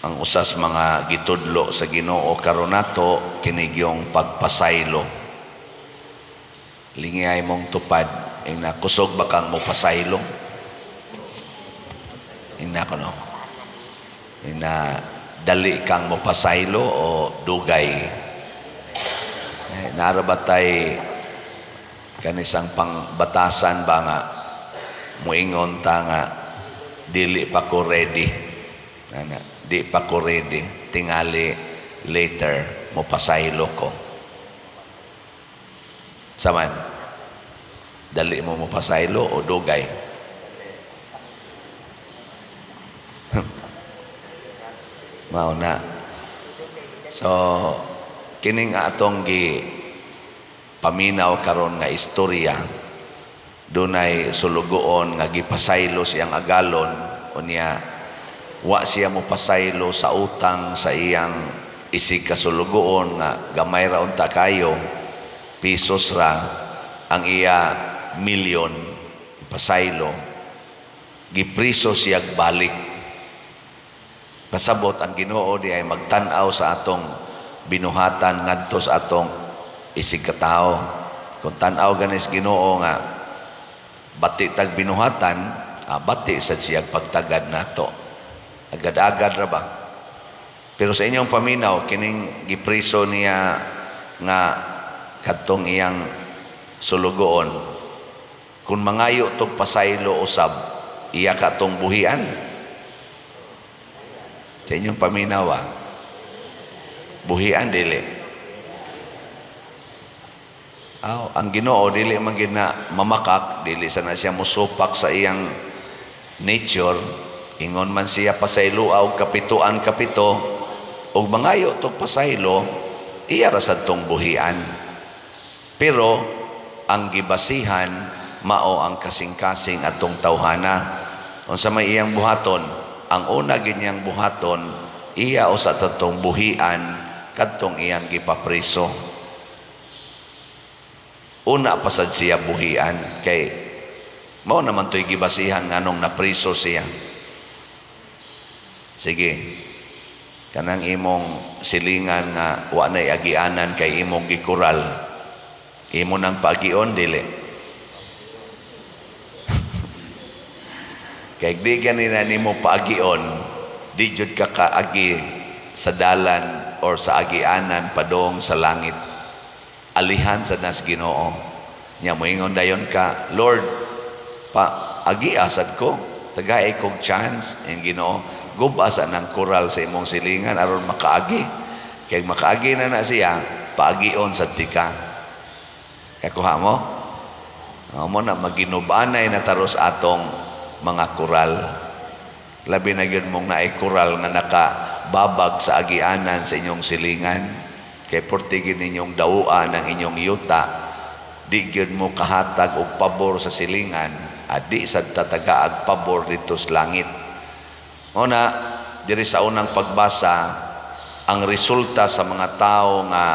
Ang usas mga gitudlo sa Ginoo karon nato kini gyung pagpasaylo. Lingiyay mong tupad, ing nakusog ba kang mopasaylo? Ing na kono. Ing na dali kang mopasaylo o dugay? Eh, naa ra ba tay kanisang pangbatasan ba nga muingon ta nga dili pa ko ready? Ana, di pa ko ready. Tingali later mopasaylo ko. Saman, dali mo mopasaylo o dugay? Mao na. So, kining atong gi paminaw karon nga istorya, dunay sulugoon nga gipasaylo siyang agalon, unya wa siya mopasaylo sa utang sa iyang isig kasulugoon nga gamay ra unta kayo, pesos ra, ang iya milyon pasaylo, gipriso siya balik. Pasabot ang Ginoo di ay magtan-aw sa atong binuhatan ngadto sa atong isig katawo. Kung tan-aw ganis Ginoo nga bati tag binuhatan, bati sad siyang pagtagad nato. Agad-agad ra ba? Pero sa inyong paminaw, kining gipriso niya nga kadtong iyang sulugoon, kung mangayo tog pasaylo usab, iya ka tong buhian? Sa inyong paminaw, buhian dili? Aw, ang Ginoo dili man gid na mamakak, dili sana siya musupak sa iyang nature. Ingon man siya pasaylo og kapituan kapito, og mangayo tog pasaylo, iya ra sad tong buhian. Pero ang gibasihan mao ang kasing-kasing atong tawhana. Unsa may iyang buhaton? Ang una gid niyang buhaton, iya usa tong buhian kadtong iyang gipapriso. Una pa sad siya buhian kay mao naman to'y gibasihan nganong napriso siya. Sige, kanang imong silingan nga wa na'y agianan kay imong gikural, imo nang paagion dili? Kay di ganina nimo paagion, di jud ka kaagi sa dalan or sa agianan padong sa langit. Alihan sa nas Ginoo. Nya moingon dayon ka, "Lord, pa agi asad ko, tagay kog chance." Ang Ginoo, guba sa nang koral sa imong silingan aron makaagi. Kay makaagi na na siya, paagion sad tika. Kakuha mo? Mo na maginubanay na taros atong mga koral. Labi na gyud mong naay koral nga nakababag sa agianan sa inyong silingan. Kay portigin ninyong dawuan ang inyong yuta, di gyud mo kahatag og pabor sa silingan, adi sad tatagaag pabor dito sa langit. Una, diri sa unang pagbasa, ang resulta sa mga tao nga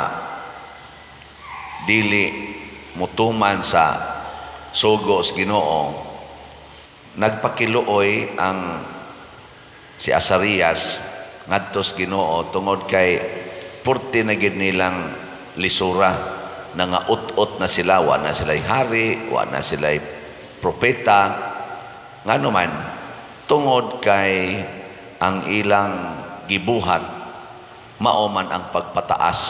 dili mutuman sa sugo sa Ginoo, nagpakiluoy ang si Asarias ngadto sa Ginoo tungod kay purti na gid nilang lisura, nga ut-ut na sila, wa na sila'y hari, wa na sila'y propeta. Ngano man? Tungod kay ang ilang gibuhat mao man ang pagpataas.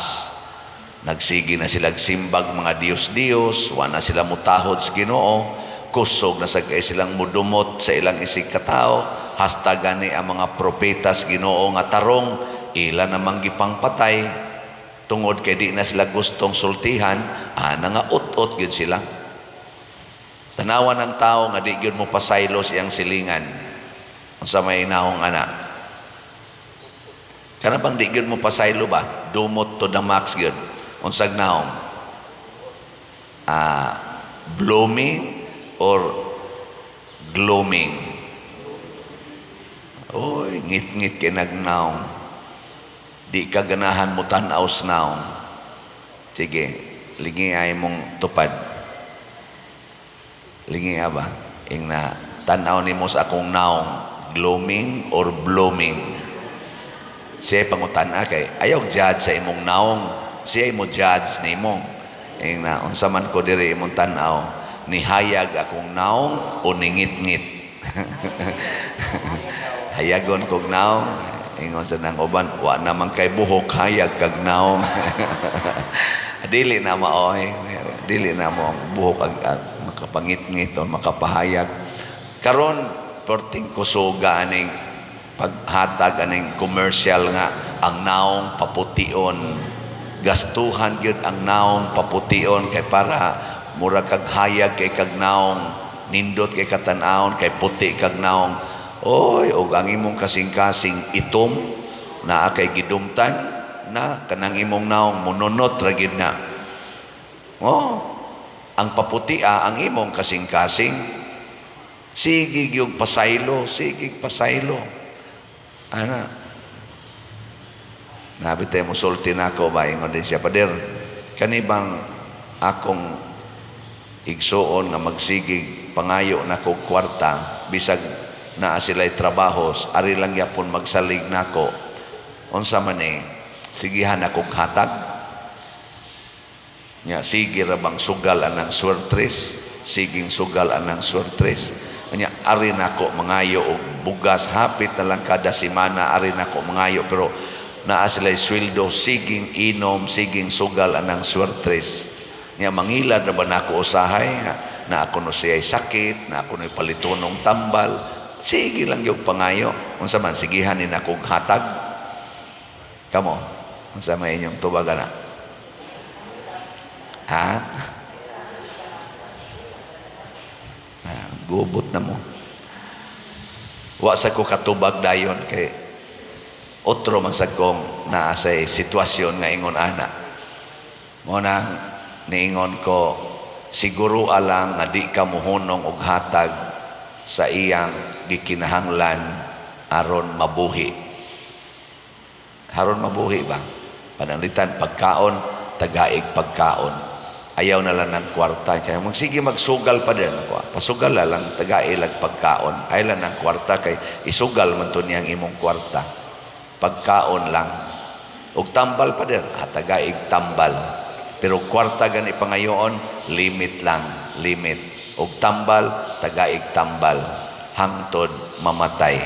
Nagsige na sila simbag mga Diyos-Diyos, wa na sila mutahod sa Ginoo, kusog na sa kay silang mudumot sa ilang isig katao, hasta gani ang mga propeta sa Ginoo nga tarong ila namang gipangpatay tungod kay di na sila gustong sultihan, nga ut-ut gyud sila. Tanawan ng tao nga di gyud mo pasaylo sa iyang silingan. Unsa may inahong ana? Kana bang di gyud mo pasaylo ba? Dumot to the max gyud. Unsag naong? Blooming or gloaming? Oy, ngit-ngit kay nagnaong. Di ka ganahan mo tan-aw sa naong. Sige, lingi ay mong tupad. Lingi ba? Ing na tan-aw nimo sa akong naong, Gloaming or blooming? Siya pangutana kay ayaw judge sa imong naong, siya mo judge nimo. Ing na unsa man ko diri imong tan-aw, nihayag akong naong o ningit-ngit? Hayagon kog naong. Ingon sa nang uban, wa naman kay buhok, hayag kag naong. Dili na maoy, dili na mo ang buhok ag makapangit-ngit o makapahayag. Karon perting kusuga aning paghatag aning commercial nga ang naong papution, gastuhan gyud ang naong papution kay para mura kag hayag kay kag naong, nindot kay katan-awon kay puti kag naong. Oy, og ang imong kasing-kasing itom, naa kay gidumtan na kanang imong naong mununot ra gyud na. Oh, ang paputia ang imong kasing-kasing. Sige gyud pasaylo, sige pasaylo. Ana. Nabi tayo musulti nako ba, ingon din siya, "Pader, kani bang akong igsuon nga magsigig pangayo nako kwarta bisag naa sila'y trabahos, ari lang yapon magsalig nako, unsa man eh, sigihan akong hatag nya? Sige ra bang sugal anang swertres, siging sugal anang swertres nya, ari nako mangayo og bugas hapit na lang kada semana, ari nako mangayo, pero naa sila'y sweldo, siging inom, siging sugal anang swertres nya, mangilad na ba nako usahay na ako no siya'y sakit, na ako no'y palitonong tambal, sige lang yung pangayo, unsa man, sigihan ni nako hatag?" Kamo, unsa may inyong tubag ana? Ha? Ah, gubot na mo. Wa sa ko katubag dayon kay otro man sa kong naa sa sitwasyon nga ingon ana. Mo nang niingon ko, siguro alang nga di ka muhunong og hatag sa iyang gikinahanglan aron mabuhi. Aron mabuhi ba? Pananglitan pagkaon, tagaig pagkaon. Ayaw na lang ng kwarta. Kaya sige magsugal pa din ako. Pasugal na lang, tagaig lang pagkaon. Ayaw lang ng kwarta kay isugal man to niyang imong kwarta. Pagkaon lang. Og tambal pa din, tagaig tambal. Pero kwarta gani pangayoon, limit lang, limit. Og tambal, tagaig tambal. Hangtod mamatay.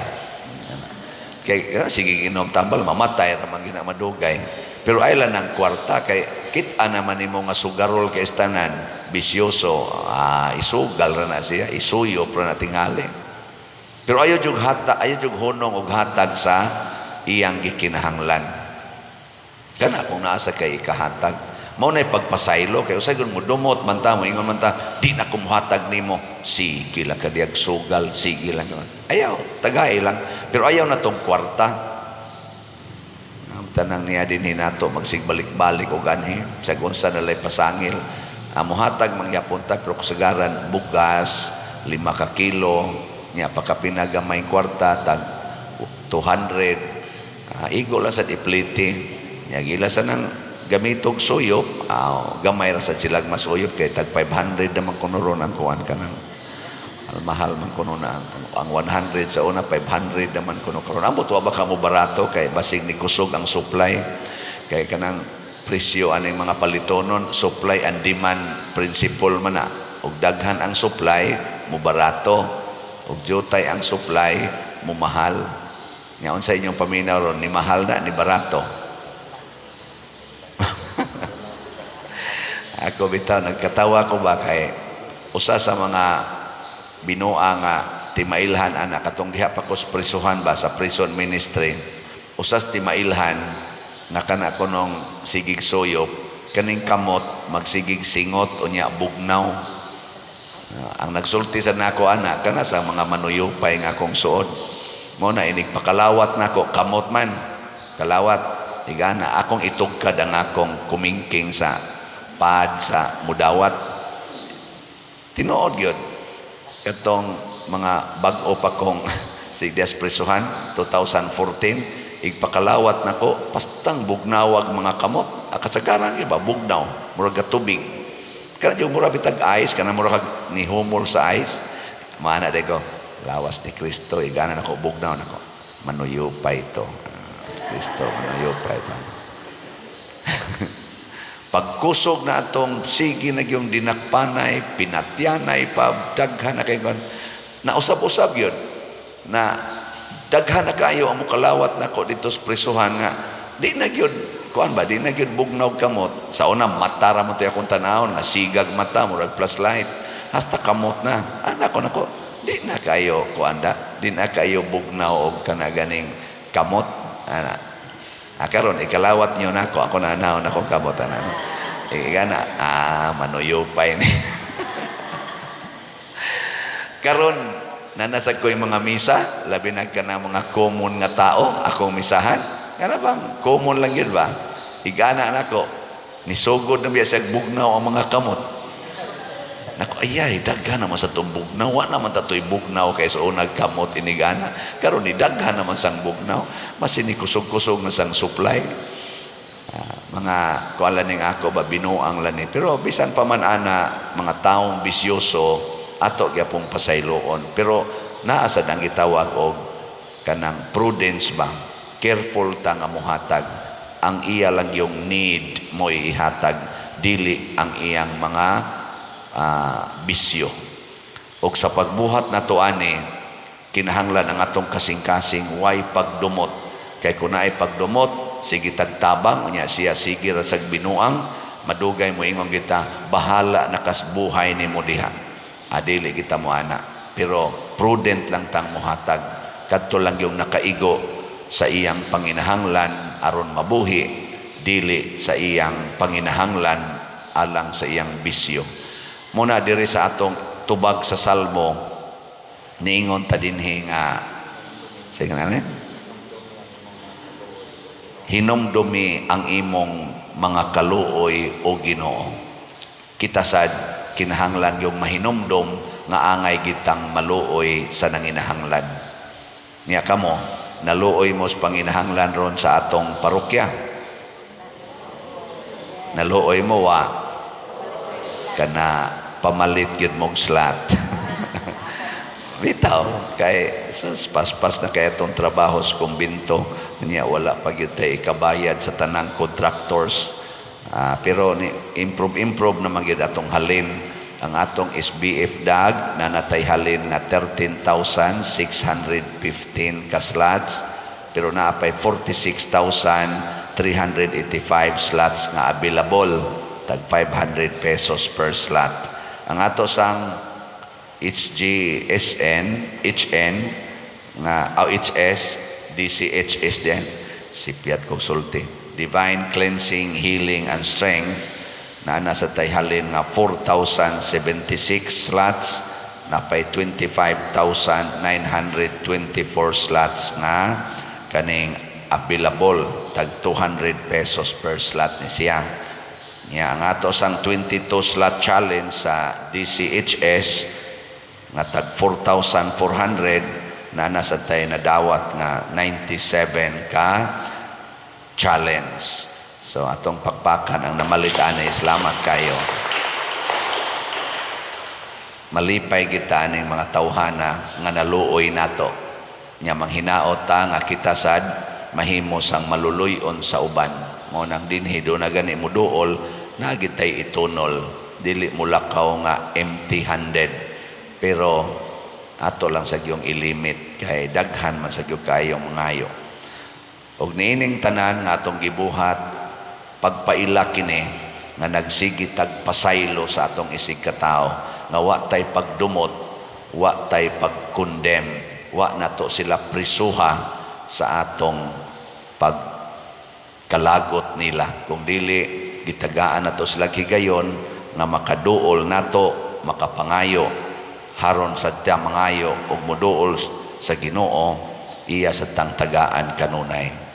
Kay sige inom tambal, mamatay ra man gina madugay. Pero ay lang ng kwarta kay kita naman nimo nga sugarol kay istanan, bisyoso, isugal ra na siya, isuyop ra na tingali. Pero ayaw jug hata, ayaw jug hunong og hatag sa iyang gikinahanglan. Kana kung naa sa kay ikahatag. Mao na pagpasaylo kay usay mo dumot man ta, moingon man ta, "Di na ko mohatag nimo." Sige lang kadiyag sugal, sige lang yun. Ayaw, tagay lang. Pero ayaw na tong kwarta. Ang tanang niya din hinato magsigbalik-balik og anhi sa unsa na lay pasangil. Mohatag mangyapon ta pero kasagaran bugas 5 ka kilo nya, pagkapinagamay kwarta tag 200, igo lang sa ipliti nya, gila sa nang gamitog suyop, gamay ra sad silag masuyop kay tag 500 naman kuno ron ang kuan, kanang mahal man kuno na ang 100 sa una, 500 naman kuno karon. Ambot wa ba kamo barato kay basig ni kusog ang supply kay kanang presyo aning mga palitonon, supply and demand principle man na. Og daghan ang supply, mo barato, og jutay ang supply, mo mahal. Nya unsa inyong paminaw ron, ni mahal na ni barato? Ako bitaw nagkatawa ko ba kay usa sa mga binua nga timailhan ana katong diha pa ko sa prisuhan ba, sa prison ministry, usas timailhan nga kana kunong sigig suyop kaning kamot, magsigig singot unya bugnaw. Ang nagsulti sa nako ana kana sa mga manuyupay nga akong suod, mo na inig pakalawat nako kamot man kalawat igana akong itugkad ang akong kumingking sa pad sa mudawat. Tinuod gyud katong mga bag-o pa kong si Presuhan 2014, igpakalawat nako pastang bugnawag mga kamot. Kasagaran iba bugnaw, murag tubig kana jud, mura bitag ice kana, mura kag nihumol sa ice. Mana day ko Lawas ni Kristo, igana nako, bugnaw nako. Manuyupay ito. Ah, Kristo, manuyupay ito. Pagkusog na atong sige na yung dinakpanay, pinatyanay pa, daghan na kay kon. Nausab-usab yun. Na daghan na kayo ang mukalawat nako dito sa prisuhan nga di na gyud kuan ba, di na gyud bugnaw kamot. Sa una, mata ra mo to akong tanawon nga sigag mata, murag flashlight, hasta kamot na anak ko nako, di na kayo kuan da, di na kayo bugnaw og kana ganing kamot ana. Ah, karon ikalawat niyo nako, ako na naon akong kamot ana. Igana, ah, manuyupay ni. Karon nanasag ko yung mga misa, labi na ka na mga common nga tao, akong misahan. Kana bang common lang yun ba? Igana nako, nisugod na biya siya bugnaw ang mga kamot. Nako, ayay, daghan naman sa itong bugnaw. Wa naman tato'y bugnaw kay sa unag kamot inigana. Karon ni daghan naman sang bugnaw. Masin ni kusog-kusog na sang supply. Ah, mga kuan ning ako ba, binuang lani. Pero bisan pa man ana, mga taong bisyoso, ato gyapong pasayloon. Pero naa sad ang gitawag og kanang prudence ba. Careful ta nga muhatag. Ang iya lang yung need mo ihatag, dili ang iyang mga bisyo. Og sa pagbuhat nato ani, kinahanglan ang atong kasing-kasing way pagdumot. Kay kung naay pagdumot, sige tagtabang, unya siya sige ra sag binuang, madugay mo ingon kita, "Bahala na kas buhay nimo diha." Adili kita mo ana. Pero prudent lang tang muhatag. Kadto lang yung nakaigo sa iyang panginahanglan aron mabuhi, dili sa iyang panginahanglan alang sa iyang bisyo. Muna diri sa atong tubag sa Salmo, niingon ta dinhi nga, sige na, "Hinumdumi ang imong mga kaluoy, o Ginoo." Kita sad kinahanglan yung mahinumdom nga angay gitang maluoy sa nanginahanglan. Niya kamo, naluoy mo sa panginahanglan ron sa atong parokya. Naluoy mo wa kana pamalit gyud mong slot. Bitaw, kay sa paspas na kay atong trabaho sa kumbinto, niya wala pa gyud tay ikabayad sa tanang contractors. Ah, pero ni improve improve naman gyud atong halin. Ang atong SBF dag na natay halin nga 13,615 ka slots, pero naa pay 46,385 slots nga available, tag ₱500 per slot. Ang ato sang HGSN, HN nga o HS, DCHS din, sipyat kog sulti. Divine Cleansing, Healing and Strength na nasa tay halin nga 4,076 slots, napay 25,924 slots nga kaning available, tag ₱200 per slot ni siya. Nya ang ato sang 22 slot challenge sa DCHS nga tag 4,400 na nasa tay nadawat nga 97 ka challenge. So atong pakpakan ang namalit ani, salamat kayo. Malipay kita aning mga tawhana nga naluoy nato. Nya manghinaot ta nga kita sad mahimo sang maluluy-on sa uban. Mo nang dinhi do na gani mo duol na gitay itunol. Dili mo lakaw nga empty-handed. Pero ato lang sa giyong ilimit kay daghan man sa gyud kayong mangayo. Og niining tanan nga atong gibuhat, pagpaila kini nga nagsigi tag pasaylo sa atong isig katao nga wa tay pagdumot, wa tay pagkondem, wa nato sila prisuha sa atong pagkalagot nila. Kung dili, gitagaan nato sila higayon nga makaduol nato, makapangayo, haron sa mangayo ug moduol sa Ginoo, iya sa tang tagaan kanunay.